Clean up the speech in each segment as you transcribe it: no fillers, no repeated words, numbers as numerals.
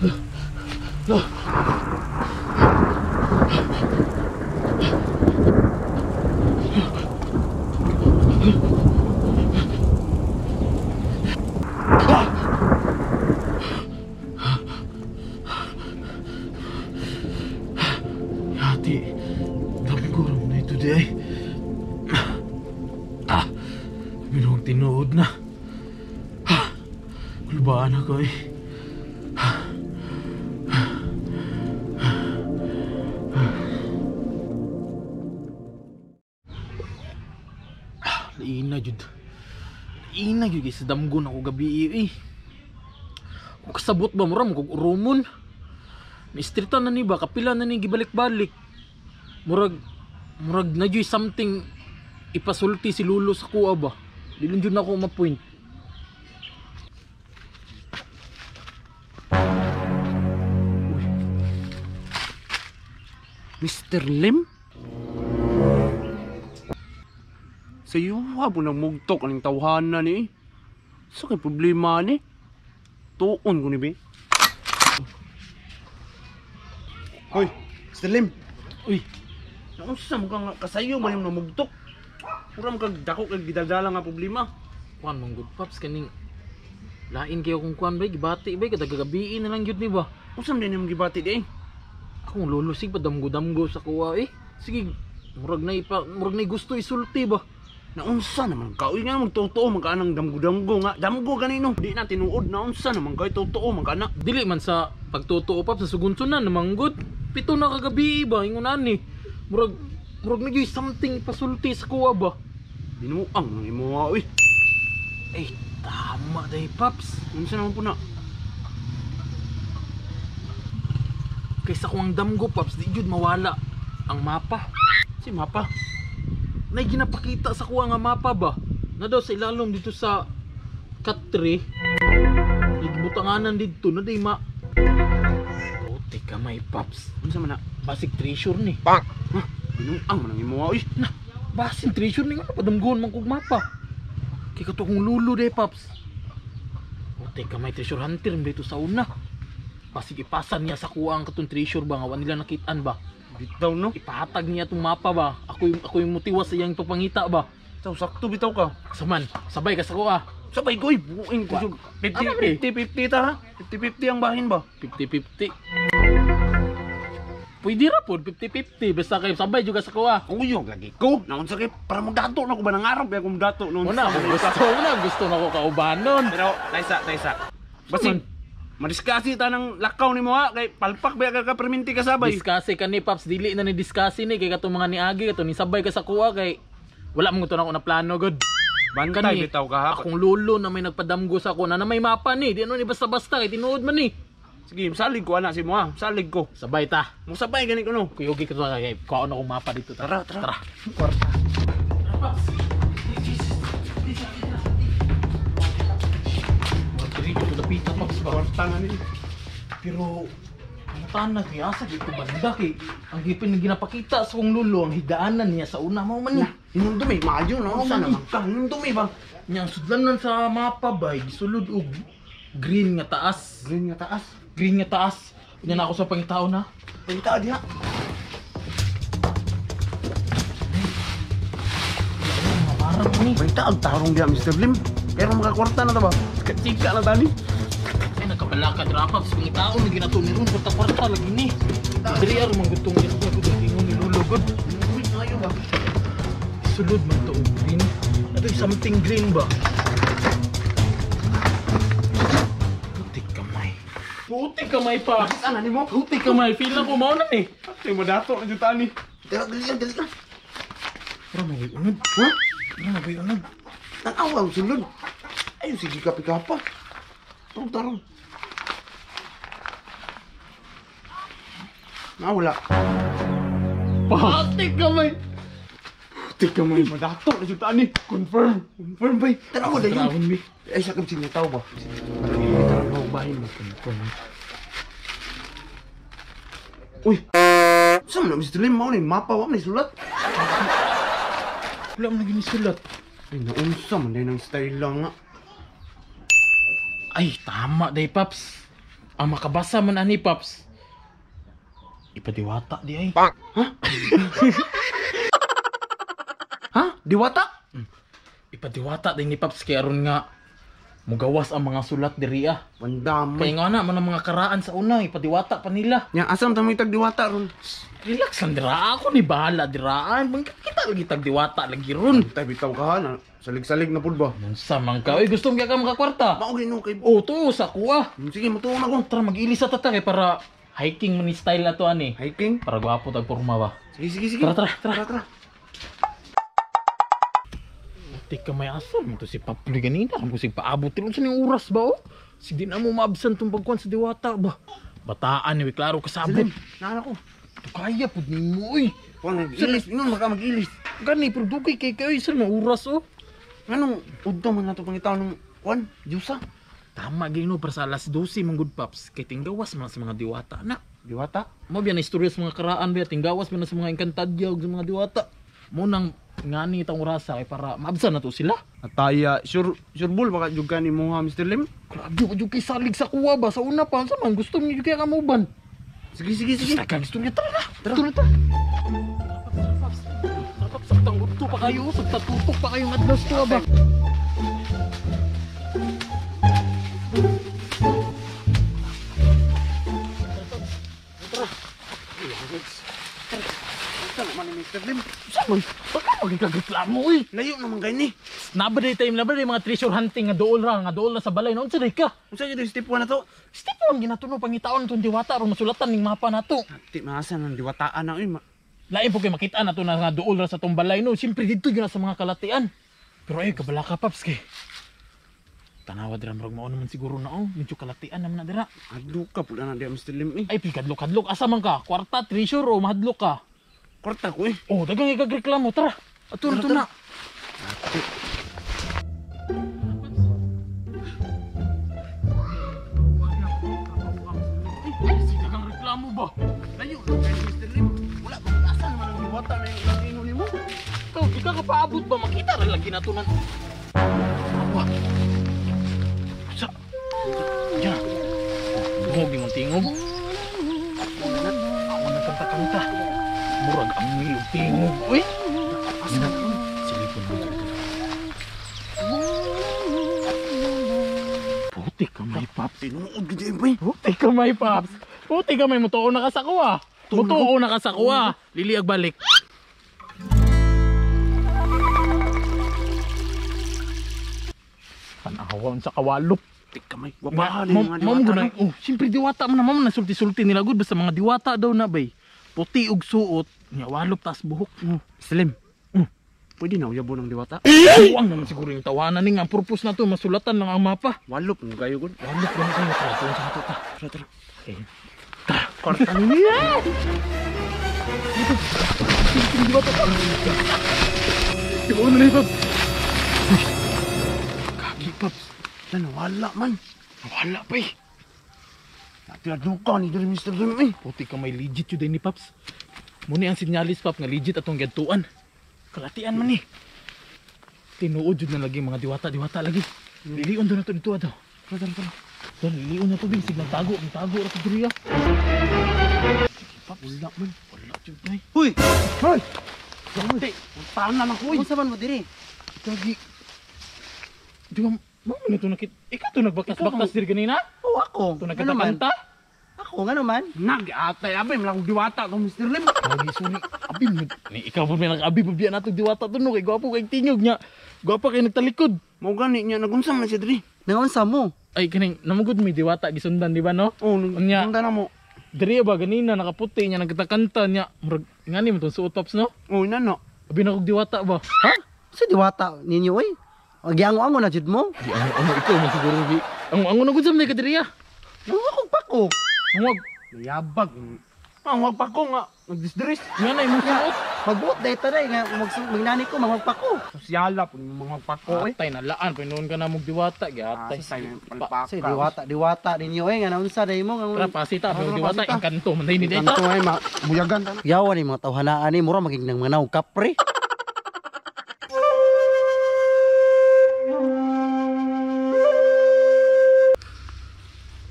No. Yati, damgo ram na ito di ay. Ah, binuhong tinuod na. Ah, kulbaan ako eh. Laina jud. Laina jud kay sa damgo na ko gabi eh. Kung kasabot ba mo ram kog urumon. Mistrita na ni ba kapila na ni gibalik-balik. Murag murag na jud something ipasulti si Lulo sa kuha ba. Dili jud na ako ma-point. Uy. Mr. Lim? Sa iyo, po nang mugtok aning tawhana ni. Sa kay problema ni? Tuon ko ni be. Hoy, Mr. Lim. Uy, Naunsa mo kang kasayo man yung namugtok? Pura mo kag dako kag gidaldala nga problema. Kuan mong good paps kaning lain kayo kung kuan bay gibati bay kada gagabiin na lang gyud ni ba. Unsa man din imong gibati di? Akong lolo sig pa damgo-damgo sa kuha eh. Sige, murag na ipa, murag na gusto isulti ba. Naunsa naman ka? Uy nga magtotoo man ka anang damgo-damgo nga. Damgo ganino. Di na tinuod naunsa naman kay totoo man ka na. Dili man sa pagtotoo pap sa sugunsunan namang good. Pito na kagabi ba ingon ani. Murag murag na gyud something ipasulti sa kuha ba. Binuang nang imo uy. Eh, tama day paps. Unsa naman po na? Kaysa kung ang damgo paps di jud mawala ang mapa. Si mapa. Nay ginapakita sa kuha nga mapa ba? Na daw sa ilalom dito sa katre. Nagbutanganan didto na day ma. Puti kamay paps. Unsa man na? Basig treasure ni. Pak. Ha? Binuang man ang imo uy. Na, basig treasure ni nga padamgon man kog mapa. Kay kato kong lulo day paps. Puti kamay treasure hunter dito sa una. Basig ipasan niya sa kuha ang katong treasure ba nga wa nila nakitaan ba. Bitaw no. Ipahatag niya tong mapa ba. Ako yung mutiwas sa iyang pagpangita ba. Taw sakto bitaw ka. Saman, sabay ka sa kuha. Sabay ko, buing ko. 50 Ano, pre? 50 50 ta ha. 50-50 ang bahin ba? 50-50. Pwede ra pod 50-50 basta kay sabay juga sa kuha. Uyog lagi ko. Naunsa kay para magdato na ko ba nangarap ba akong dato noon. Una, kung gusto mo na, gusto na ko kaubanon. Pero taysa taysa. Basig madiskasi ta ng lakaw nimo ha kay palpak ba ka perminti ka sabay. Diskase ka ni Paps, dili na ni diskase ni kay katong mga niagi kato ni sabay ka sa kuha kay wala mo to na ako na plano god. Bantay Kani, bitaw ka ha. Akong lolo na may nagpadamgo sa ako na na may mapa ni, di ano ni basta-basta kay tinuod man ni. Sige, salig ko ana si mo ha. Salig ko. Sabay ta. Mo sabay gani ko no. Kuyugi ka to kay kuhaon akong mapa dito ta. Tara, tara. Tara. Kwarta. Tara, Paps. Dito to dapita Paps ba? Kwarta nga ni. Pero ang tanan kay asa dito banda kay ang gipin ginapakita sa kong lulo ang higaanan niya sa una mao man ni. Hinumdumi, maayo na Oo, unsa man, naman ka. Hinumdumi ba? Nya ang sudlanan sa mapa ba gisulod og green nga taas. Green nga taas. Green nga taas. Unya na ako sa pangitao na. Pangitao diha. Mga parang ni. Pangitao tarong diha Mr. Lim. Pero makakwarta na ta ba? Chika na tani. Ay nagkabalaka dira pa sa pangitao ni ginato ni ron kwarta-kwarta lagi ni. Diri ar man gutong ito gud ingon ni lulo gud. Hinumdumi maayo ba? Sulod man to og green. Ato something green ba? Putik kamay. Putik kamay pa. Ana nimo? Putik kamay. Feel na ko mao na ni. Ay mo dato na jud tani. Tara dali ka, dali ka. Pero may unod. Ha? Pero may unod. Tanawa ang sulod. Ayun sige kapi-kapa. Tarong tarong. Nawala. Putik kamay. Putik kamay. Madato na jud tani. Confirm. Confirm bay. Tanawa na yun. Tarawon mi. Ay sa kamsin niya tao ba? Tarong bahin mo. Confirm. Uy. Saan man na Mr. Lim? Mao ni mapa wa man ni sulat. Wala man ginisulat. Ay naunsa man din ang style lang nga. Ay, tama day, Paps. Ang makabasa man ani, Paps. Ipadiwata di ay. Ha? Ha? Diwata? Ipadiwata din ni Paps kay aron nga mugawas ang mga sulat diri ah. Pandamay. Kay nga na man ang mga karaan sa una, ipadiwata pa nila. Nya asam ta may tagdiwata ron? Relax lang dira ako ni bahala diraan. Kita lagi tagdiwata lagi ron. Tay bitaw ka ha, na salig-salig na pud ba? Unsa man ka? Oy, gusto mo ka makakwarta? Mao gino kay. Oh, tuo sa kuha. Sige, mutuon ako. Tara mag-ilis sa tata kay para hiking man ni style na to ani. Hiking. Para gwapo tag porma ba. Sige, sige, sige. Tara, tara, tara. Tara, tara. Tika may asal mo to si Papli ganina. Kung sig paabot rin sa ning oras ba oh? Sige na mo maabsan tong pagkuan sa diwata ba. Bataan ni klaro kasabot. Salim, naan ako. To kaya pud nimo oy. Kuan ilis, ingon maka mag-ilis. Gani pero dugay kay kayo sa mga oras oh. Nganong udto man nato pangitaw ng kuan, Diyosa. Tama gino para sa alas 12 man good paps kay tinggawas man sa mga diwata na. Diwata. Mo biya na istorya sa mga karaan biya tinggawas man na sa mga engkantadya ug sa mga diwata. Mo nang ngani itong orasa kay para maabsan na to sila. Ataya, sure sure bull baka jud ka ni mo ha, Mr. Lim. Grabe ko jud kay salig sa kuwa ba sa una pa unsa man gusto niyo kay kamuban. Sige, sige, sige. Sige, gusto niya tara na. Tara na ta. Tara paps, saktan udto pa kayo, saktan tutok pa kayo adlaw to ba. Unsa naman ni Mr. Lim? Sa man, baka magkagreklamo oy. Layo naman kay ni. Naba day time, naba day mga treasure hunting nga dool ra, nga dool ra sa balay. Naunsa day ka? Unsa gyud step 1 na to? Step 1 ginatuno pangitaon tong diwata aron masulatan ning mapa nato. Ati maasa nang diwataan na oy. Lain po kay makita nato na nga dool ra sa tong balay no. Siyempre didto gyud na sa mga kalatian. Pero ay kabala ka paps kay. Tanawa dira murag mao naman siguro na oh, medyo kalatian naman na dira. Adlo ka pud na diya Mr. Lim eh. Ay pikadlok kadlok asa man ka? Kwarta treasure o mahadlok ka? Kwarta ko eh. Oh, dagang ikagreklamo tara. Ato na to na. Ay, dagang reklamo ba? Layo na kay Mr. Lim. Wala ba asa naman ang diwata na yung ino nimo? Ikaw, di ka kapaabot ba? Makita ra lagi nato nan. Awa. Sa. Ya. Dungog imong tingog. Ako na kanta-kanta. Murag ang milog tingog. Uy. Asa na? Silipon mo dito. Puti ka may paps. Tinuod gid eh, bay. Puti ka may paps. Puti ka may mutuo na ka sa kuha. Mutuo na ka sa kuha. Liliag balik. Tanawa sa kawalop. Tik kamay. Gwapahan ni mga Ma'am diwata. gunay. Oh, siyempre diwata man na ma'am na sulti-sulti nila gud basta mga diwata daw na bay. Puti og suot, nya walop tas buhok. no? Mr. Lim. Pwede na uyabo ng diwata. Buang naman siguro yung tawanan ni nga ang purpose na to masulatan lang ang mapa. Walop mo kayo gud. Walop lang kayo tara tuon sa ato ta. Tara, tara. Okay. Tara. Kwarta niya. Ibaw na ni Paps. Uy. Kagi Paps. Lan wala man. Wala pa eh. Ati adlo ka ni diri Mr. Lim eh. Puti ka may legit yun din ni Paps. Muni ang sinyalis Pap nga legit atong gadtuan. Kalatian man ni. Tinuod jud na lagi mga diwata-diwata lagi. Lilion doon na to dito daw. Tara, tara, tara. Doon lilion na to bing siglang tago, ang tago ra to diri ah. Sige Paps. Wala man. Wala jud nay. Huy! Hoy! Dante, Tanan ako eh. Unsa man mo diri? kagi. Di ba mamo na to nakit. Ikaw to nagbaktas-baktas diri ganina? Oh, ako. To Ngano man? nagkanta-kanta? Ako ngano man? Nag-atay abay malakong diwata to Mr. Lim. Kagi suni. Abi mo. Ni ikaw po may nag-abi po biya nato diwata to no kay gwapo kay tingog nya. Gwapo kay nagtalikod. Mao gani niya nagunsa man siya diri. Nangaunsa mo? Ay kaning namugod may diwata gisundan di ba no? Oh, Unya. nagpunta na mo. Diri ba ganina nakaputi niya nagkanta niya. Murag ngani mo tong suot tops no? Oh, inano. Abi na kog diwata ba? Ha? Sa diwata ninyo oy? Giango-ango na jud mo. Di ano ano ikaw man siguro gi. Ang ango na gud sa may kadiri ah. Nanguha kog pako. Nungwag Nayabag. Ang wag pa ko nga nagdisdres. nga na imong suot. Magbuot dahil taday nga magnani ko magpako. Sosyala po yung mga pako eh. Atay na laan pinuon ka na mog diwata giatay. Sa palpaka. Sa diwata, diwata ninyo eh nga naunsa day mo Tara nga pasita Tara, pero diwata pasita. engkanto man day ni dito. Kanto ay ma buyagan ta na. Yawa ni mga tawhanaan ni mura maging nang manaw kapre.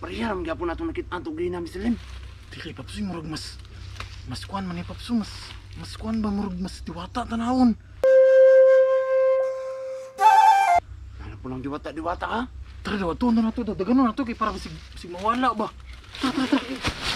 Pareha ra man gyapon natong nakit-an to gina, Mr. Lim. Dili, Papsi, murag mas kuan man ni, Papso, mas kuan ba, murag mas diwata tanawon. Ano po lang diwata diwata ha? Tara daw, atuon na nato daw, daganon na to kay para basig basig mawala ba. Tara, tara, tara.